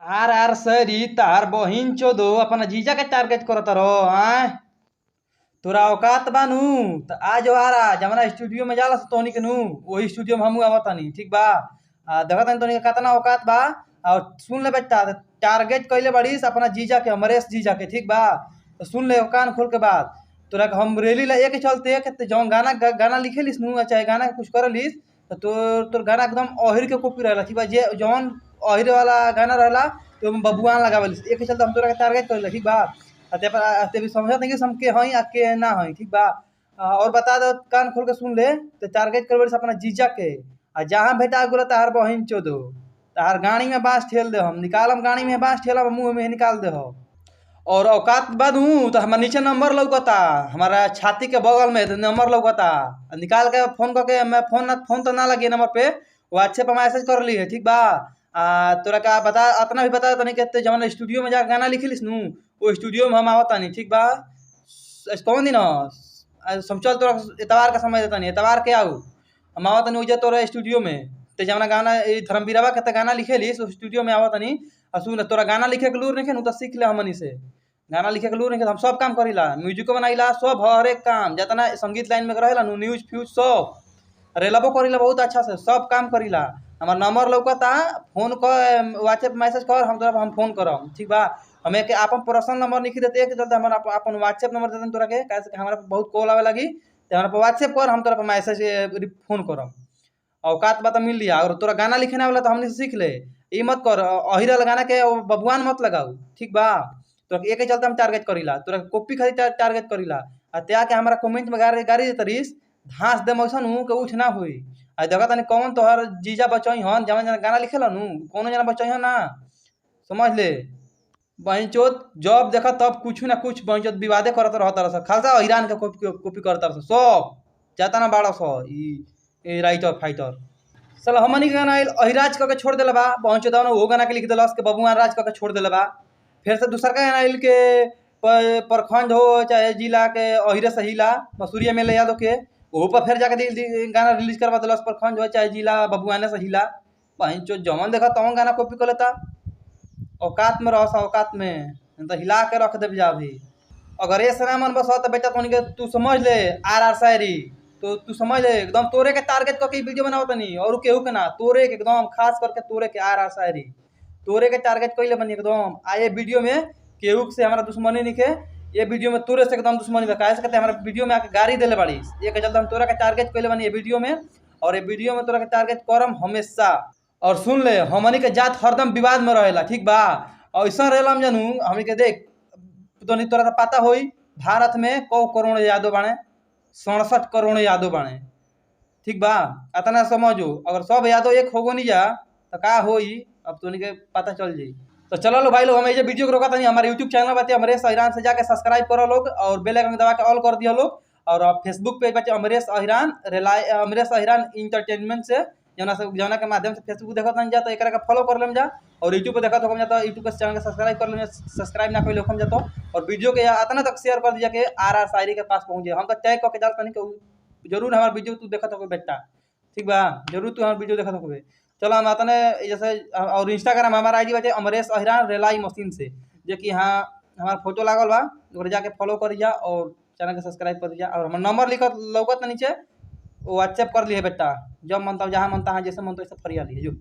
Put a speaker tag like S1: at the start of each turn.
S1: आर आर सरी तार बहिन चोदो अपना जीजा के टारगेट करत रहो। आय तोरा औकात बा नू त आज आरा जवना स्टूडियो में जाला तोहनी के नू वही स्टूडियो में हमहू आवतानी, ठीक बा। आ देखतानी तोहनी के केतना औकात बा। और सुन ले बेटा, टारगेट कइले बाड़ीस अपना जीजा के, अमरेश जीजा के, ठीक बा। तो सुन ले कान खोल के बात, तोरा के हम रेली ला एक चलते के जौन गाना गाना लिखेलिस नू चाहे गाना कुछ करलिस तो तोर गाना एकदम अहिर के कॉपी रहेला, ठीक बा। जे जौन अहिर वाला गाना रहेला तो बबुआन लगावेलिस, एक चलते हम तोरा के टारगेट करेला, ठीक बा। ते भी समझत नहीं कि हम के हई आ के ना हई, ठीक बा। और बता दो कान खोल के सुन ले, तो टारगेट करबे अपना जीजा के, आ जहाँ भेटा गेलो तहार बहिन चोदो तहार गाड़ी में बाँस ठेल दे, हम निकालम गाड़ी में बाँस ठेलम मुँह में निकाल दे। और औकात बाद हूँ तो हमारा नीचे नंबर लौकता, हमारा छाती के बगल में नंबर लौकता, निकाल के फोन करके मैं फोन ना फोन तो ना लगी नंबर पे, व्हाट्सएप पर मैसेज कर ली है, ठीक बा। आ तोरा का बता अतना भी बता तनी के जवन स्टूडियो में जाके गाना लिखलिस नू वो स्टूडियो में हम आवतानी, ठीक बा। कौन दिन हम चल तोरा एतवार का समय देतानी, एतवार के आऊ हम आवतानी उजे तोरा स्टूडियो में, ते जवना गाना धर्मवीरवा के ते गाना लिखेलिस उस स्टूडियो में आवतानी। आ सुन तोरा गाना लिखे के लूर नइखे नु त सीख ले हमनी से, गाना लिखे के लूर नइखे हम सब काम करीला, म्यूजिको बनाइला सब हर एक काम जितना संगीत लाइन में रहेला नु न्यूज फ्यूज सब रेलबो करीला बहुत अच्छा से सब काम करीला। हमार नंबर लौकता, फोन कर व्हाट्सएप मैसेज कर, हम तोरा हम फोन करम, ठीक बा। हमें के अपन पर्सनल नंबर लिखी देते एक चलते हमारा अपन व्हाट्सएप नंबर देते तोरा के, काहे से हमारा बहुत कॉल आवे लगी तो हमारा व्हाट्सएप कर, हम तोरा पर मैसेज फोन करम। औकात बा त मिल लिया। और तोरा गाना लिखे ना वाला तो हमनी से सीख ले, ई मत कर अहिरा गाना के बबुआन मत लगाऊ, ठीक बा। तोरा एक चलते हम टारगेट करीला, तोरा कॉपी खातिर टारगेट करीला। आ त्या के हमारा कमेंट में गाड़ी गाड़ी देतरीस धांस दे मौसन हूँ के उठ ना हुई। आ देखा तनी कौन तोहर जीजा बचई हन जवन जना गाना लिखेला नू कोनो जना बचई हन ना, समझ ले बहिनचोद। जब देखा तब कुछ ना कुछ बहिनचोद विवादे करत रहत रह, खालसा अहिरान के कॉपी करत रह सब जाता ना बाड़ा स ई राइटर फाइटर साला। हमनी के गाना आइल अहिराज कह के छोड़ देले बा बहिनचोद, वो गाना के लिख देलस के बबुआन राज कह के छोड़ देले बा। फिर से दूसर का गाना आइल के प्रखंड हो चाहे जिला के अहिरे से हिला मसूरिया में ले यादव के, ओहो पर फिर जाके गाना रिलीज करवा दिलस प्रखंड हो चाहे जिला बबुआने से हिला। बहिनचोद जवन देखा तवन गाना कॉपी कर लेता। औकात में रह, औकात में तो हिला के रख देब जा भी। अगर ये ना मन बस तो बेटा तोनी के तू समझ ले आर आर शायरी, तो तू समझ ले एकदम तोरे के टारगेट करके वीडियो बनाओ तनी और केहू के ना, तोरे के एकदम खास करके तोरे के आर आर शायरी तोरे के टारगेट कइले बनी एकदम। आ ये वीडियो में केहू से हमारा दुश्मनी नहीं के, ये वीडियो में तोरे से एकदम दुश्मनी बा, काहे से कहते हमारा वीडियो में आके गाड़ी देले बाड़ीस, ये के चलते हम तोरा के टारगेट कइले बनी ये वीडियो में। और ये वीडियो में तोरा के टारगेट करम हमेशा। और सुन ले हमनी के जात हरदम विवाद में रहेला, ठीक बा। और ऐसा रहेला हम जानू हमनी के देख तो तोरा तो पता होई भारत में 1 करोड़ यादव बाणे, 67 करोड़ यादव बाणे, ठीक बा। अतना समझो अगर सब यादव एक होगो नहीं जा तो का होई अब तोनी के पता चल जाई। तो चलो लो भाई लोग हम ये वीडियो को रोका तनी, हमारे यूट्यूब चैनल बाटे अमरेश अहिरान से जाके सब्सक्राइब करो लोग और बेल आइकन दबा के ऑल कर दिया लोग। और फेसबुक पेज बाटे अमरेश अहिरान रिलाय अमरेश अहिरान इंटरटेनमेंट से जना से जना के माध्यम से फेसबुक देखत नहीं जा तो एकरा के फॉलो कर लेम जा, और यूट्यूब पे देखत होकम जा तो यूट्यूब के चैनल के सब्सक्राइब कर लेम, सब्सक्राइब ना कइले होकम जा तो। और वीडियो के अतना तक शेयर कर दिया के आर आर शायरी के पास पहुंच जाए। हम तो टैग करके डाल तनी के जरूर हमार वीडियो तू देखत होबे बेटा, ठीक बा, जरूर तू हमार वीडियो देखत होबे। चलो हम अतने जैसे और इंस्टाग्राम हमारा आईडी बाटे अमरेश अहिरान रेलाई मशीन से, जे कि हाँ हमार फोटो लागल बा, ओकरा जाके फॉलो कर जा और चैनल के सब्सक्राइब कर जा। और हमार नंबर लिखत लौकत नीचे व्हाट्सएप कर लिए बेटा, जब मन तब जहाँ मन तहाँ जैसे मन तो वैसे फरिया लिए जो।